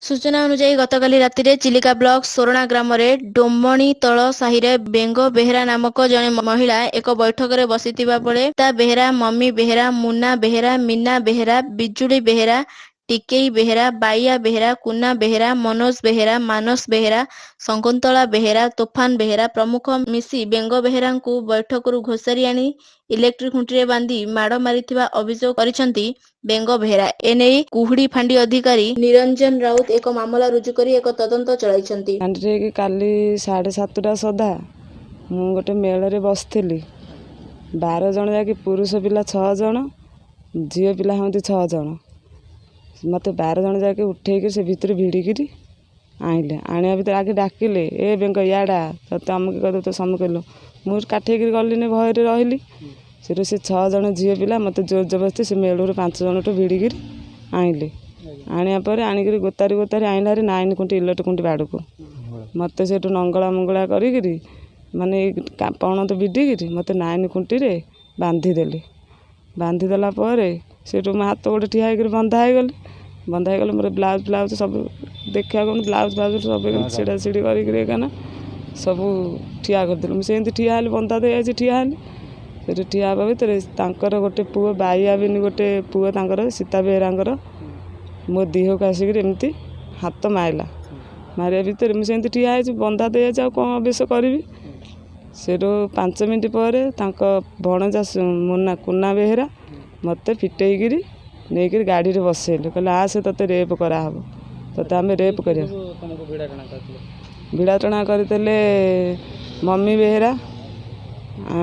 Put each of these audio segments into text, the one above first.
ସୂଚନା ଅନୁଯାୟୀ, ଗତକାଲି ରାତିରେ ଚିଲିକା ବ୍ଲକ ସୋରଣା ଗ୍ରାମରେ ଡୋମଣିତଳ ସାହିରେ ବେଙ୍ଗ ବେହେରା ନାମକ ଜଣେ ମହିଳା ଏକ ବୈଠକରେ ବସିଥିବା ବେଳେ ତା ବେହେରା, ମମି ବେହେରା, ମୁନା ବେହେରା, ମୀନା ବେହେରା, ବିଜୁଳି ବେହେରା, ଟିକେଇ ବେହେରା, ବାଇଆ ବେହେରା, କୁନା ବେହେରା, ମନୋଜ ବେହେରା, ମାନସ ବେହେରା, ଶକୁନ୍ତଳା ବେହେରା, ତୋଫାନ ବେହେରା ପ୍ରମୁଖ ମିଶି ବେଙ୍ଗ ବେହେରାଙ୍କୁ ବୈଠକରୁ ଘୋଷାରି ଆଣି ଇଲେକ୍ଟ୍ରି ଖୁଣ୍ଟିରେ ବାନ୍ଧି ମାଡ଼ ମାରିଥିବା ଅଭିଯୋଗ କରିଛନ୍ତି ବେଙ୍ଗ ବେହେରା। ଏନେଇ କୁହୁଡ଼ି ଫାଣ୍ଡି ଅଧିକାରୀ ନିରଞ୍ଜନ ରାଉତ ଏକ ମାମଲା ରୁଜୁ କରି ଏକ ତଦନ୍ତ ଚଳାଇଛନ୍ତି। ଫାଣ୍ଡିରେ କାଲି 7:30 ସୁଦ୍ଧା ମୁଁ ଗୋଟେ ମେଳରେ ବସିଥିଲି। 12 ଜଣ ଯାକି ପୁରୁଷ ପିଲା 6 ଜଣ, ଝିଅ ପିଲା ହୁଅନ୍ତି 6 ଜଣ। ମୋତେ 12 ଜଣ ଯାକେ ଉଠେଇକି ସେ ଭିତରେ ଭିଡ଼ିକିରି ଆଣିଲେ। ଆଣିବା ଭିତରେ ଆଗେ ଡାକିଲେ, ଏ ବେଙ୍ଗ ଇଆଡ଼ା, ତୋତେ ଅମୁକି କରିଦେବୁ, ତୋ ସମୁ କହିଲୁ। ମୁଁ କାଠେଇକିରି ଗଲିନି, ଭୟରେ ରହିଲି। ସେଠୁ ସେ 6 ଜଣ ଝିଅ ପିଲା ମୋତେ ଜୋର ଜବରଦସ୍ତି ସେ ମେଳରୁ 5 ଜଣଠୁ ଭିଡ଼ିକିରି ଆଣିଲେ। ଆଣିବା ପରେ ଆଣିକିରି ଗୋତାରି ଗୋତାରି ଆଣିଲା ଭାରି ନାଇନ ଖୁଣ୍ଟି, ଇଲେକ୍ଟ୍ରି ଖୁଣ୍ଟି ବାଡ଼କୁ। ମୋତେ ସେଠୁ ନଙ୍ଗଳା ମଙ୍ଗଳା କରିକିରି, ମାନେ ପଣତ ଭିଡ଼ିକିରି ମୋତେ ନାଇନ ଖୁଣ୍ଟିରେ ବାନ୍ଧିଦେଲେ। ବାନ୍ଧିଦେଲା ପରେ ସେଇଠୁ ମୋ ହାତ ଗୋଡ଼ ଠିଆ ହେଇକିରି ବନ୍ଧା ହେଇଗଲି। ବନ୍ଧା ହେଇଗଲେ ମୋର ବ୍ଲାଉଜ୍ ଫ୍ଲାଉଜ୍ ସବୁ ଦେଖିବାକୁ, ବ୍ଲାଉଜ୍ ଫ୍ଲାଉଜ୍ ସବୁ ଛିଡ଼ା ଛିଡ଼ି କରିକିରି ଏକାନା ସବୁ ଠିଆ କରିଦେଲି। ମୁଁ ସେମିତି ଠିଆ ହେଲି, ବନ୍ଧା ଦେଇଯାଇଛି, ଠିଆ ହେଲି। ସେଠି ଠିଆ ହେବା ଭିତରେ ତାଙ୍କର ଗୋଟେ ପୁଅ ବାଇଆ ବିନି, ଗୋଟେ ପୁଅ ତାଙ୍କର ସୀତା ବେହେରାଙ୍କର, ମୋ ଦେହକୁ ଆସିକିରି ଏମିତି ହାତ ମାରିଲା। ମାରିବା ଭିତରେ ମୁଁ ସେମିତି ଠିଆ ହେଇଛି, ବନ୍ଧା ଦେଇଯାଇଛି, ଆଉ କ'ଣ ଅଭ୍ୟାସ କରିବି? ସେଇଠୁ 5 ମିନିଟ୍ ପରେ ତାଙ୍କ ଭଣଜା ମୁନା କୁନା ବେହେରା ମୋତେ ଫିଟେଇକିରି ନେଇକିରି ଗାଡ଼ିରେ ବସେଇଲେ। କହିଲେ, ଆସେ, ତୋତେ ରେପ୍ କରାହେବ, ତୋତେ ଆମେ ରେପ୍ କରିବା। ଭିଡ଼ା ଟଣା କରିଥିଲେ ମମି ବେହେରା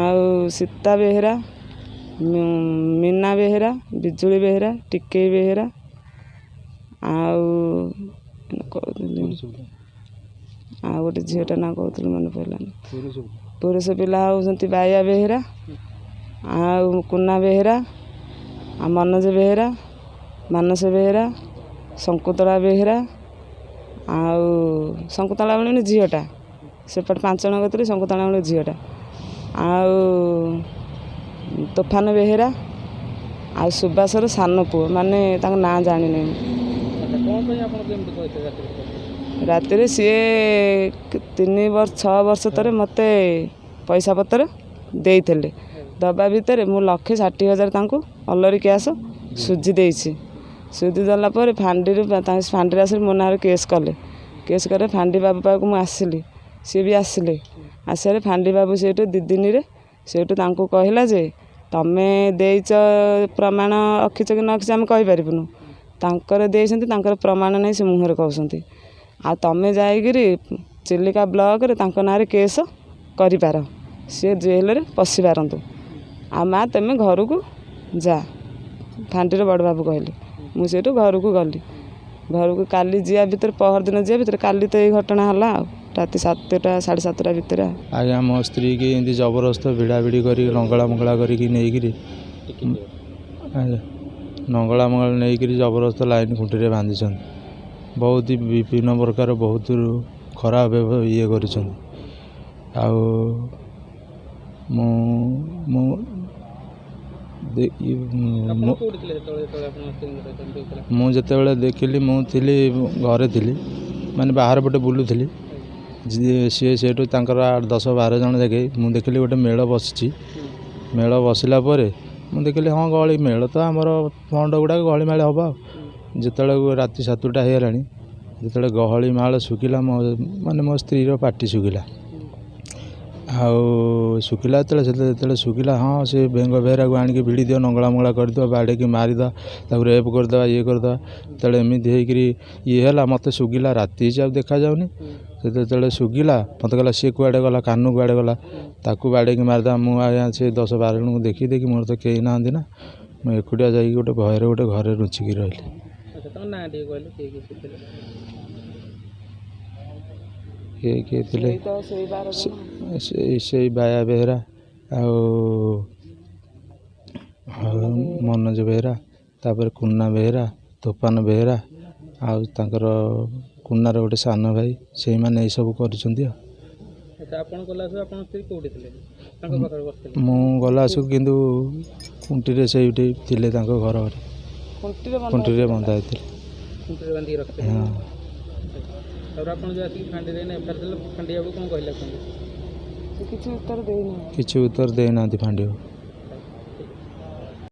ଆଉ ସୀତା ବେହେରା, ମୀନା ବେହେରା, ବିଜୁଳି ବେହେରା, ଟିକେଇ ବେହେରା, ଆଉ କହୁଥିଲି ଆଉ ଗୋଟେ ଝିଅଟା ନାଁ କହୁଥିଲି, ମନେ ପଡ଼ିଲାନି। ପୁରୁଷ ପିଲା ହେଉଛନ୍ତି ବାଇଆ ବେହେରା ଆଉ କୁନା ବେହେରା ଆଉ ମନୋଜ ବେହେରା, ମାନସ ବେହେରା, ଶକୁନ୍ତଳା ବେହେରା। ଆଉ ଶକୁନ୍ତଳା ମାନେ ଝିଅଟା, ସେପଟେ 5 ଜଣ କତିରେ ଶକୁନ୍ତଳା ମାନେ ଝିଅଟା, ଆଉ ତୋଫାନ ବେହେରା ଆଉ ସୁବାସର ସାନ ପୁଅ, ମାନେ ତାଙ୍କ ନାଁ ଜାଣିନି। ରାତିରେ ସିଏ 3 ବର୍ଷ 6 ବର୍ଷ ତଳେ ମୋତେ ପଇସା ପତ୍ର ଦେଇଥିଲେ। ଦେବା ଭିତରେ ମୁଁ 1,60,000 ତାଙ୍କୁ ଅଲରି କ୍ୟାସ୍ ସୁଝି ଦେଇଛି। ସୁଝି ଦେଲା ପରେ ଫାଣ୍ଡିରୁ, ଫାଣ୍ଡିରେ ଆସିକି ମୋ ନାଁରେ କେସ୍ କଲେ। କେସ୍ କଲେ, ଫାଣ୍ଡି ବାବୁ ପାଖକୁ ମୁଁ ଆସିଲି, ସିଏ ବି ଆସିଲେ। ଆସିବାରେ ଫାଣ୍ଡି ବାବୁ ସେଇଠୁ 2 ଦିନରେ ସେଇଠୁ ତାଙ୍କୁ କହିଲା ଯେ ତମେ ଦେଇଛ, ପ୍ରମାଣ ରଖିଛ କି ନ ରଖିଛ ଆମେ କହିପାରିବୁନୁ। ତାଙ୍କର ଦେଇଛନ୍ତି, ତାଙ୍କର ପ୍ରମାଣ ନାହିଁ, ସେ ମୁହଁରେ କହୁଛନ୍ତି। ଆଉ ତମେ ଯାଇକିରି ଚିଲିକା ବ୍ଲକରେ ତାଙ୍କ ନାଁରେ କେସ୍ କରିପାର, ସିଏ ଜେଲରେ ପଶିପାରନ୍ତୁ। ଆଉ ମା ତମେ ଘରକୁ ଯା, ଫାଣ୍ଡିର ବଡ଼ବାବୁ କହିଲେ। ମୁଁ ସେଇଠୁ ଘରକୁ ଗଲି। ଘରକୁ କାଲି ଯିବା ଭିତରେ, ପହରଦିନ ଯିବା ଭିତରେ କାଲି ତ ଏଇ ଘଟଣା ହେଲା, ଆଉ ରାତି 7ଟା 7:30 ଭିତରେ। ଆଜ୍ଞା, ମୋ ସ୍ତ୍ରୀକି ଏମିତି ଜବରଦସ୍ତ ଭିଡ଼ାଭିଡ଼ି କରିକି ନଙ୍ଗଳା ମଙ୍ଗଳା କରିକି ନେଇକିରି, ଆଜ୍ଞା, ନଙ୍ଗଳା ମଙ୍ଗଳା ନେଇକିରି ଜବରଦସ୍ତ ଲାଇନ୍ ଖୁଣ୍ଟିରେ ବାନ୍ଧିଛନ୍ତି। ବହୁତ ବିଭିନ୍ନ ପ୍ରକାର ବହୁତ ଖରାପ ଇଏ କରିଛନ୍ତି। ଆଉ ମୁଁ ମୁଁ ଯେତେବେଳେ ଦେଖିଲି, ମୁଁ ଥିଲି ଘରେ ଥିଲି, ମାନେ ବାହାର ପଟେ ବୁଲୁଥିଲି। ସିଏ ସେଇଠୁ ତାଙ୍କର 8 10 12 ଜଣ ଦେଖେଇ, ମୁଁ ଦେଖିଲି ଗୋଟେ ମେଳ ବସିଛି। ମେଳ ବସିଲା ପରେ ମୁଁ ଦେଖିଲି, ହଁ, ଗହଳି ମେଳ ତ ଆମର ଫଣ୍ଡ ଗୁଡ଼ାକ ଗହଳି ମାଳ ହେବ। ଆଉ ଯେତେବେଳେ ରାତି 7ଟା ହେଇଗଲାଣି, ଯେତେବେଳେ ଗହଳି ମାଳ ଶୁଖିଲା, ମୋ ମାନେ ମୋ ସ୍ତ୍ରୀର ପାଟି ଶୁଖିଲା। ଆଉ ଶୁଖିଲା ଯେତେବେଳେ, ସେତେବେଳେ ଯେତେବେଳେ ଶୁଖିଲା, ହଁ, ସେ ବେଙ୍ଗ ବେହେରାକୁ ଆଣିକି ଭିଡ଼ି ଦିଅ, ନଙ୍ଗଳା ମଙ୍ଗଳା କରିଦିଅ, ବାଡ଼େଇକି ମାରିଦେବା, ତାକୁ ରେପ୍ କରିଦେବା, ଇଏ କରିଦେବା। ଯେତେବେଳେ ଏମିତି ହେଇକିରି ଇଏ ହେଲା, ମୋତେ ଶୁଖିଲା, ରାତି ହେଇଛି ଆଉ ଦେଖାଯାଉନି। ସେ ଯେତେବେଳେ ଶୁଖିଲା ମୋତେ କହିଲା, ସିଏ କୁଆଡ଼େ ଗଲା, କାହ୍ନୁ କୁଆଡ଼େ ଗଲା, ତାକୁ ବାଡ଼େଇକି ମାରିଦେବା। ମୁଁ ଆଜ୍ଞା ସେ 10 12 ଜଣଙ୍କୁ ଦେଖି ଦେଖି, ମୋର ତ କେହି ନାହାନ୍ତି ନା, ମୁଁ ଏକୁଟିଆ ଯାଇକି ଗୋଟେ ଭୟରେ ଗୋଟେ ଘରେ ଲୁଚିକି ରହିଲି। କିଏ କିଏ ଥିଲେ? ସେଇ ବାୟା ବେହେରା ଆଉ ମନୋଜ ବେହେରା, ତାପରେ କୁନା ବେହେରା, ତୋଫାନ ବେହେରା, ଆଉ ତାଙ୍କର କୁନାର ଗୋଟେ ସାନ ଭାଇ, ସେଇମାନେ ଏଇସବୁ କରିଛନ୍ତି। ଆଉ ମୁଁ ଗଲା ଆସକୁ କିନ୍ତୁ ଖୁଣ୍ଟିରେ ସେଇଠି ଥିଲେ, ତାଙ୍କ ଘର ଖୁଣ୍ଟିରେ ବନ୍ଧା ହେଇଥିଲେ। ହଁ। ତାପରେ ଆପଣ ଯେଉଁ ଆସିକି ଫାଣ୍ଡିରେ ଏଫଆଇଆର୍ ଦେଲେ, ଫାଣ୍ଡି ବାବୁ କ'ଣ କହିଲେ ଆପଣଙ୍କୁ? ସେ କିଛି ଉତ୍ତର ଦେଇନାହାନ୍ତି। କିଛି ଉତ୍ତର ଦେଇନାହାନ୍ତି ଫାଣ୍ଡି ବାବୁ।